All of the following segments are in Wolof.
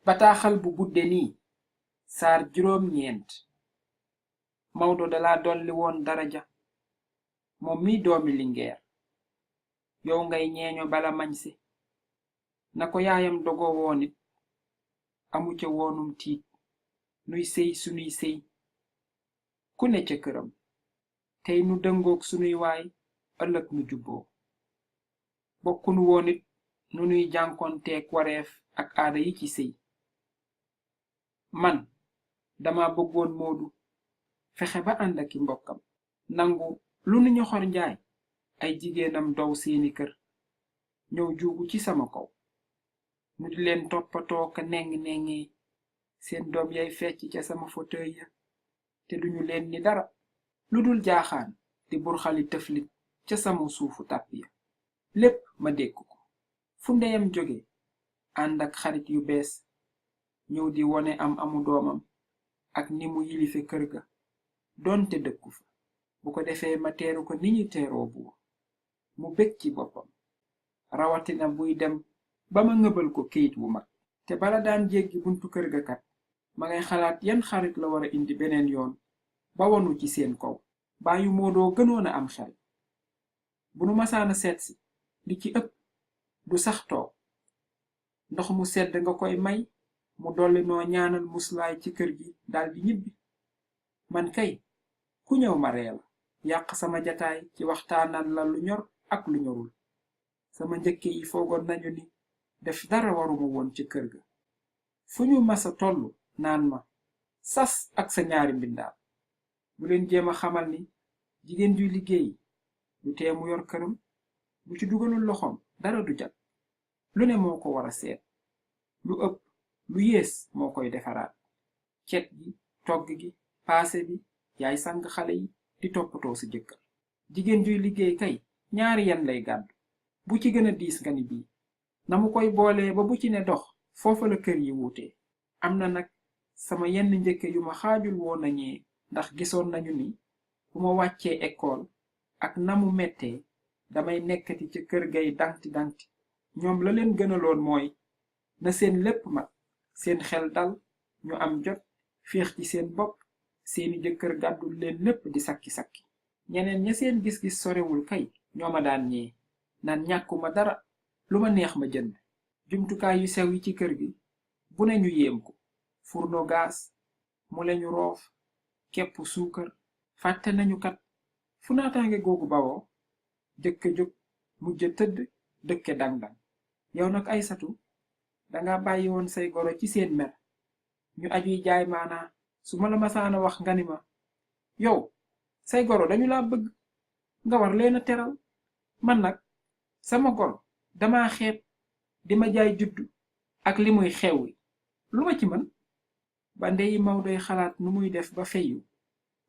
bataaxal bu budde nii saar juróom-ñeent. Maodo dala dolli woon daraja moom mi doomi lingeer yow ngay ñeeño bala mañse na ko yaayam dogo woonit amu ca woonum tiit nuy sëy sunuy sëy ku ne ca këram tey nu dëngoog sunuy waay ëllëg nu jubboo bokkunu woonit nu nuy jànkoonteeg wareef ak aada yi ci sëy man dama bëggoon Moodu fexe ba ànd aki mbokkam nangu lu nu ñoxor njaay ay jigéenam dow seeni kër ñëw juugu ci sama kaw nu di leen toppatoo ka neng-nengee seen doom yay fecc ca sama fauteuil ya te duñu leen ni dara lu dul jaaxaan di burxali tëflit ca sama suufu tàpp ya lépp ma dékk ko fu ndeyam jóge ànd ak xarit yu bees ñëw di wone amu doomam ak ni mu yilife kër ga doonte dëkku fa bu ko defee ma teeru ko ni ñu teeroo buur mu bég ci boppam rawatina buy dem ba ma ngëbal ko kayit wu mag te bala daan jéggi buntu kër ga kat ma ngay xalaat yan xarit la wara indi beneen yoon ba wonu ci seen kaw baayu Moodoo gënoon a am xel bu nu masaana seetsi li ci ëpp du sax toog ndox mu sedd nga koy may mu dolli noo ñaanal muslaay ci kër gi daldi ñibbi man kay ku ñëw ma ree la yàq sama jataay ci waxtaanal la lu ñor ak lu ñorul sama njëkke yi foogoon nañu ni def dara waruma woon ci kër ga fu ñu masa tollu naan ma sas ak sa ñaari mbindaal bu leen jéem a xamal ni jigéen juy liggéey du tee mu yor këram bu ci dugalul loxoom dara du jag lu ne moo ko war a seet lu ëpp lu yées moo koy defaraat cet gi togg gi paase bi yaay sang xale yi di toppatoo sa jëkkër jigéen juy liggéey kay ñaari yan lay gàddu bu ci gën a diis nga ni bii na mu koy boolee ba bu ci ne dox foofa la kër yi wuutee am na nag sama yenn njëkke yu ma xaajul woon nañee ndax gisoon nañu ni bu ma wàccee école ak namu mettee damay nekkati ca kër gay dangti ñoom la leen gënaloon mooy na seen lépp mat seen xel dal ñu am jot féex ci seen bopp seeni jëkkër gàddul leen lépp di sakki-sakki ñeneen ña seen gis-gis sorewul kay ñoo ma daan ñee naan ñàkkuma dara lu ma neex ma jënd jumtukaay yu sew yi ci kër gi bu ne ñu yéem ko fourneau gaz mu leñu roof kepp suukar fàtte nañu kat fu naataange googu bawoo jëkke jóg mujja tëdd dëkke dang-dang yow nag Aysatu danga bàyyi woon say goro ci seen mer ñu ajuy jaay maanaa su ma la masaana wax nga ni ma yow say goro dañu laa bëgg nga war leen a teral man nag sama goro dama xeeb di ma jaay juddu ak li muy xewwi lu ma ci mën ba ndeyi Mawdoy xalaat nu muy def ba feyu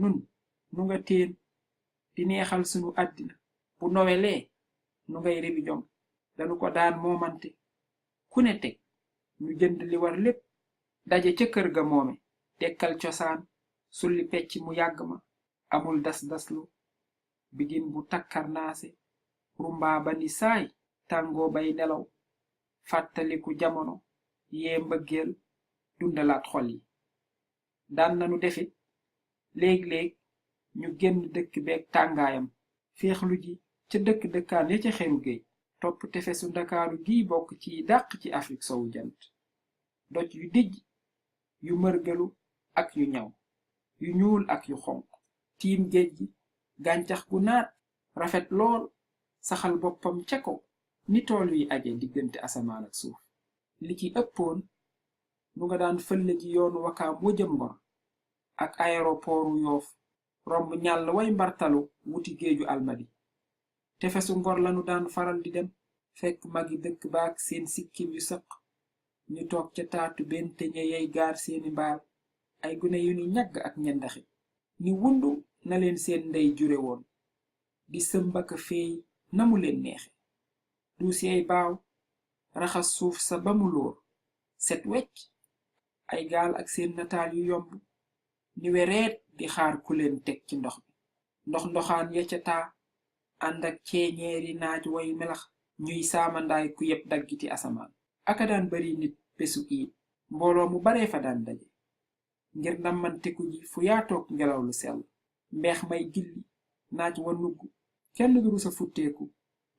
nun nu nga teen di neexal sunu àddina bu nowelee nu ngay rebi jom dañu ko daan moomante ku ne teg ñu jënd li war lépp daje ca kër ga moome dekkal cosaan sulli pecc mu yàgg ma amul das-daslu bigin bu takkarnaase rumbaa ba ni saay tàngoo bay nelaw fàttaliku jamono yee mbëggeel dundalaat xol yi daan nanu defit léeg-léeg ñu génn dëkk beeg tàngaayam féexlu ji ca dëkkaan ya ca xeru géej topp tefesu Ndakaaru gi bokk ci dàq ci Afrique sowu jant doj yu dijj yu mërgalu ak yu ñaw yu ñuul ak yu xonq tiim géej gi gàncax gu naat rafet lool saxal boppam ca kaw ni tool yi aje diggante asamaan ak suuf li ci ëppoon nu nga daan fëlle ji yoonu Wakaam wëjëm Ngor ak aéroportu Yoof romb ñàll way mbartalu wuti géeju Almadi tefesu Ngor lanu daan faral di dem fekk magi dëkk baak seen sikkim yu sëq ñu toog ca taatu benn teñe yay gaar seeni mbaal ay gune yu ni ñagg ak ñendaxi ni wundu na leen seen ndey jure woon di sëmbaka feey namu leen neexe duus yay baaw raxas suuf sa ba mu lóor set wecc ay gaal ak seen nataal yu yomb ni wereet di xaar ku leen teg ci ndox bi ndoxaan ya ca taa ànd ak ceeñeeri naaj way melax ñuy saamandaay ku yeb daggiti asamaan aka daan bari nit bésu iid mbooloo mu baree fa daan daje ngir nammanteku ji fu yaatoog ngelaw lu sell mbeex may gilli naaj wa nugg kenn du rusa futteeku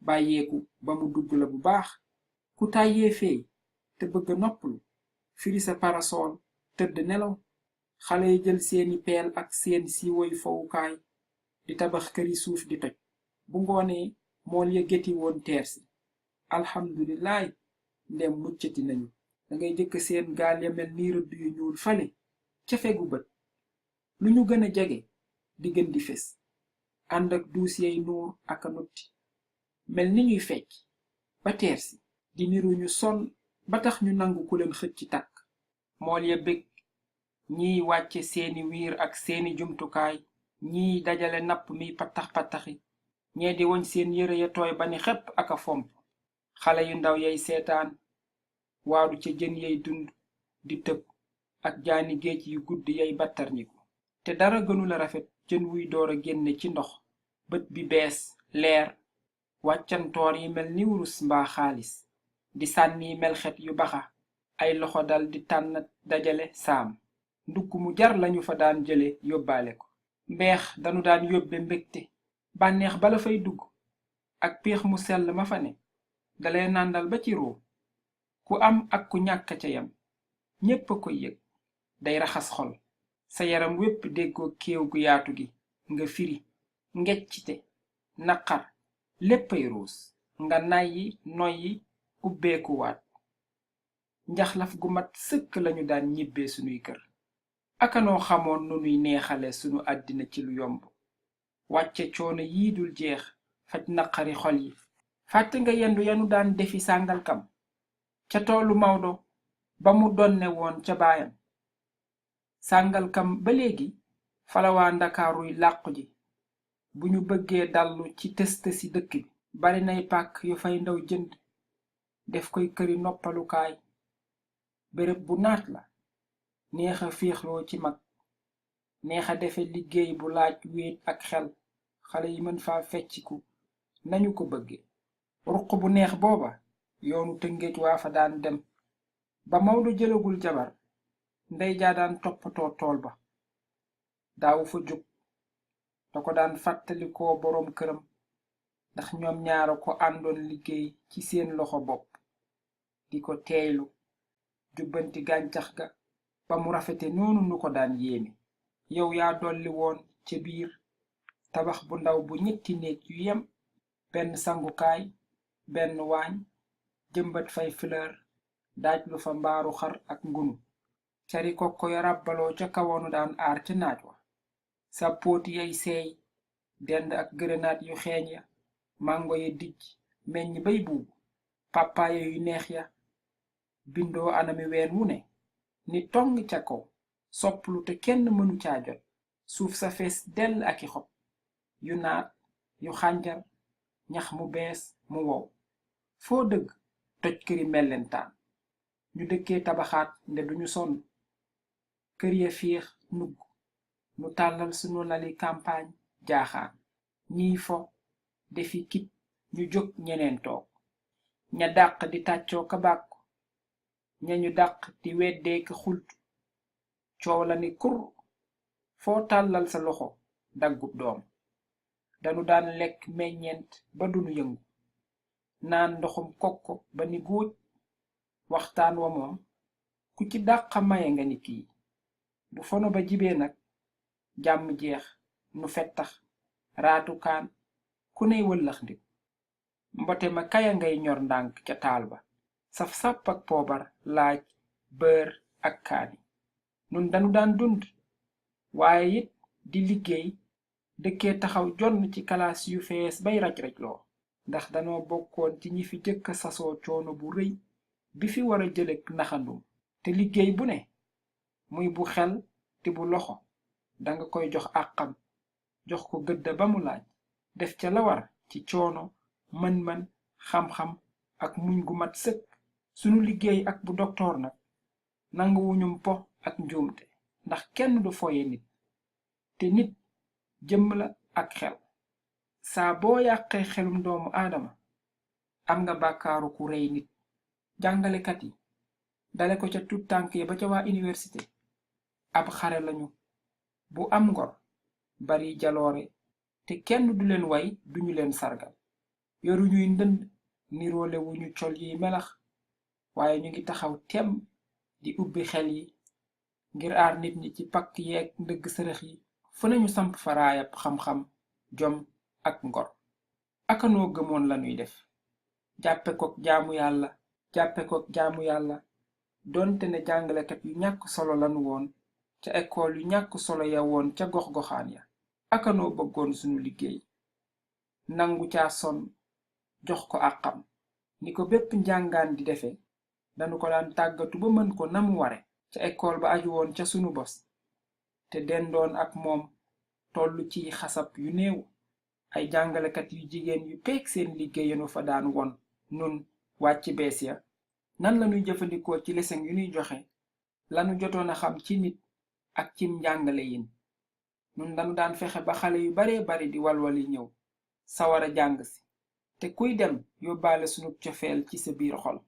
bàyyeeku ba mu dugg la bu baax ku tàyyee feey te bëgg noppalu firi sa parasol tëdd nelaw xale yi jël seeni peel ak seen siiwoy fowukaay di tabax këri suuf di toj bu ngoonee mool ya geti woon teer si alhamdulilaay ndem muccati nañu dangay jëkk seen gaal ya mel ni rëdd yu ñuul fale ca fegu bët lu ñu gën a jege di gën di fes ànd ak duus yay nuur ak a nutti mel ni ñuy fecc ba teer si di niru ñu sonn ba tax ñu nangu ku leen xëcc ci takk mool ya bég ñiy wàcce seeni wiir ak seeni jumtukaay ñiy dajale napp mi pattax-pattaxi ñee di woñ seen yëre ya tooy ba ni xepp ak a fomp xale yu ndaw yay seetaan waadu ca jën yay dund di tëb ak jaani géej yu gudd yay battarñiku te dara gënula rafet jën wuy door a génne ci ndox bët bi bees leer wàccantoor yi mel ni wurus mbaa xaalis di sànni melxet yu baxa ay loxo dal di tànn dajale saam ndukk mu jar lañu fa daan jële yóbbaale ko mbeex danu daan yóbbe mbégte bànneex bala fay dugg ak péex mu sell ma fa ne dalay nàndal ba ci ruu ku am ak ku ñàkk ca yam ñépp a koy yëg day raxas xol sa yaram wépp déggoo kéew gu yaatu gi nga firi ngeccite naqar léppay ruus nga nàyyi noyyi ubbeekuwaat njaxlaf gu mat sëkk lañu daan ñibbee sunuy kër akanoo xamoon nu nuy neexale sunu àddina ci lu yomb wàcce coono yii dul jeex faj naqari xol yi fàtte nga yendu yanu daan defi Sàngalkam ca toolu Maodo ba mu donne woon ca baayam Sàngalkam ba léegi falawaa Ndakaaruy làqu ji bu ñu bëggee dallu ci tëstësi dëkk bi bari nay pàkk yu fay ndaw jënd def koy këri noppalukaay béréb bu naat la neexa féexloo ci mag neexa defe liggéey bu laaj wéet ak xel xale yi mën faa fecciku nañu ko bëgge ruq bu neex booba yoonu Tëngéej waa fa daan dem ba Maodo jëlagul jabar ndey jaa daan toppatoo tool ba daawu fa jóg da ko daan fàttalikoo boroom këram ndax ñoom ñaara ko àndoon liggéey ci seen loxo bopp di ko teeylu jubbanti gàncax ga ba mu rafete noonu nu ko daan yéeme yow yaa dolli woon ca biir tabax bu ndaw bu ñetti néeg yu yem benn sangukaay benn waañ jëmbat fay fleur daaj lu fa mbaaru xar ak ngunu cari kokko ya ràbbaloo ca kawoonu daan aar ca naaj wa sa póoti yay seey dend ak gërënaat yu xeeñ ya mango ya dijj meññ bay buubu pàppaaya yu neex ya bindoo anami ween wu ne ni tong ca kaw sopplu te kenn mënu caa jot suuf sa fees dell ak i xob yu naat yu xànjar ñax mu bees mu wow foo dëgg toj këri mellentaan ñu dëkkee tabaxaat nde duñu sonn kër ya fiix nugg nu tàllal sunu lali campagne jaaxaan ñiy fo defi kit ñu jóg ñeneen toog ña dàq di tàccoo ka bàkku ña ñu dàq di weddee ka xultu coow la ni kur foo tàllal sa loxo daggub doom danu daan lekk meññeent ba dunu yëngu naan ndoxum kokko ba ni guuj waxtaan wa moom ku ci dàqa maye nga ni kii bu fono ba jibee nag jàmm jeex nu fettax raatukaan ku ney wëllax ndik mbote ma kaya ngay ñor ndànk ca taal ba saf sàpp ak poobar laaj bër ak kaani nun danu daan dund waaye it di liggéey dëkkee taxaw jonn ci kalaas yu fees bay raj-rajloo ndax danoo bokkoon ci ñi fi jëkk sasoo coono bu rëy bi fi war a jëlek naxandum te liggéey bu ne muy bu xel te bu loxo danga koy jox àqam jox ko gëdda ba mu laaj def ca la war ci coono mën-mën xam-xam ak muñ gu mat sëkk sunu liggéey ak bu doktoor nag nanguwuñum po ak njuumte ndax kenn du foye nit te nit jëmm la ak xel saa boo yàqee xelum doomu aadama am nga bàkkaaru ku rey nit jàngalekat yi dale ko ca tut tànk ya ba ca waa université. ab xare lañu bu am ngor, bari jaloore, te kenn du leen way duñu leen sargal. yoru ñuy ndënd, niroole wuñu col yiy melax, waaye ñu ngi taxaw tem di ubbi xel yi ngir aar nit ñi ci pakk yeeg ndëgg sërëx yi. fu nañu samp faraayab xam-xam, jom ak ngor. akanoo gëmoon lañuy def, jàppe kook jaamu yàlla donte ne jàngalekat yu ñàkk solo lanu woon ca ekool yu ñàkk solo ya woon ca gox-goxaan ya. akanoo bëggoon sunu liggéey, nangu caa sonn, jox ko àqam ni ko bépp njàngaan di defe. danu ko daan tàggatu ba mën ko namu ware ca ekool ba aju woon ca sunu bos, te dendoon ak moom tollu ci xasab yu néew. ay jàngalekat yu jigéen yu peeg seen liggéeyanu fa daan won nun wàcc bees ya nan lañuy jëfandikoo ci leseng yu ñuy joxe lanu jotoon a xam ci nit ak cim njàngale yin. nun dañu daan fexe ba xale yu baree bari di walwali ñëw sawara jàng si, te kuy dem yóbbaale sunu cofeel ci sa biir xol.